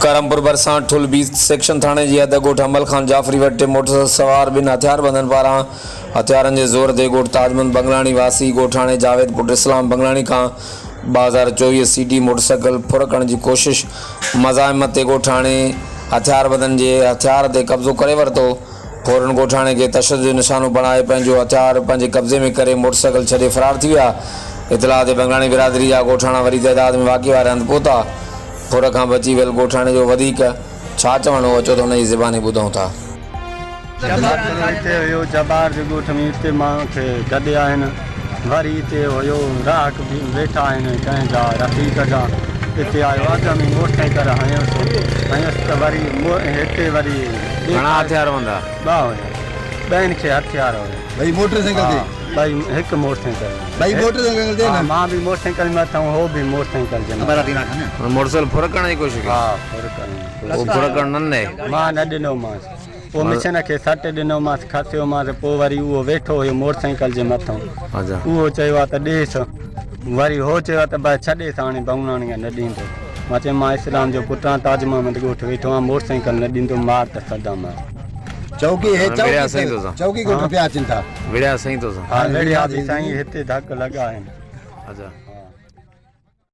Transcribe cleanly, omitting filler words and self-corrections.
ڪرمپور ڀرسان ٺل B section ٿاڻي جي حد ڳوٺ حمل خان جعفري وٽ موٽر سوار ٻن هٿياربندن پاران هٿيارن جي زور تي ڳوٺ تاج محمد بنگلاڻي واسي ڳوٺاڻي جاويد پٽ اسلام بنگلاڻي کان 2024 سي ڊي موٽرسائيڪل ڦر ڪرڻ جي ڪوشش مزاحمت تي ڳوٺاڻي هٿياربندن جي هٿيار تي قبضو ڪري ورتو ڦورن ڳوٺاڻي کي تشدد جو نشانو بڻائي پنهنجو هٿيار پنهنجي قبضي ۾ ڪري موٽرسائيڪل ڇڏي فرار ٿي ويا. اطلاع تي بنگلاڻي برادري جا ڳوٺاڻا وڏي تعداد ۾ واقعي واري هنڌ پهتا. ڦر کان بچي ويل ڳوٺاڻي جو وڌيڪ ڇا چوڻ هو اچو ته هن جي زباني ٻڌون ٿا. جبار هتي هيو جبار جي ڳوٺ ۾ اتي ماڻهن کي گڏيا آهن وري اتي هيو راهڪ به ويٺا آهن ڪنهن جا رفيق جا اتي آيو اڳ ۾ موٽر سائيڪل هنيس هنيس ته وري هتي وري گهڻا هٿيار هوندا؟ ٻه هيا ٻين کي هٿيار هيا. ٻئي موٽر سائيڪل تي؟ ها ٻئي هڪ موٽر سائيڪل. ٻئي موٽر سائيڪل تي نه؟ مان به موٽر سائيڪل مٿان هو به موٽر سائيڪل جي مٿان. موٽر سائيڪل ڦر ڪرڻ جي ڪوشش ڪئي؟ ها ڦر ڪرڻ جي ڪوشش. پوء ڦر ڪرڻ نه ڏنئي؟ مان نه ڏنومانس. پوء مشن کي سٽ ڏنومانس کسيومانس پوء وري اهو ويٺو هيو موٽر سائيڪل جي مٿان اهو چيو آ ته ڏيس وري هو چيو آ ته بس ڇڏيس هاڻي بنگلاڻي نه ڏيندو مان چيم مان اسلام جو پٽ آهيان تاج محمد ڳوٺ ويٺو آهيان موٽر سائيڪل نه ڏيندو مار ته سدا مار. چوڪي هي چوڪي چوڪي ڳوٺ پيا اچن ٿا. وڙهيا سائين توسان؟ ها وڙهيا به سائين هتي ڌڪ لڳا آهن. اچا.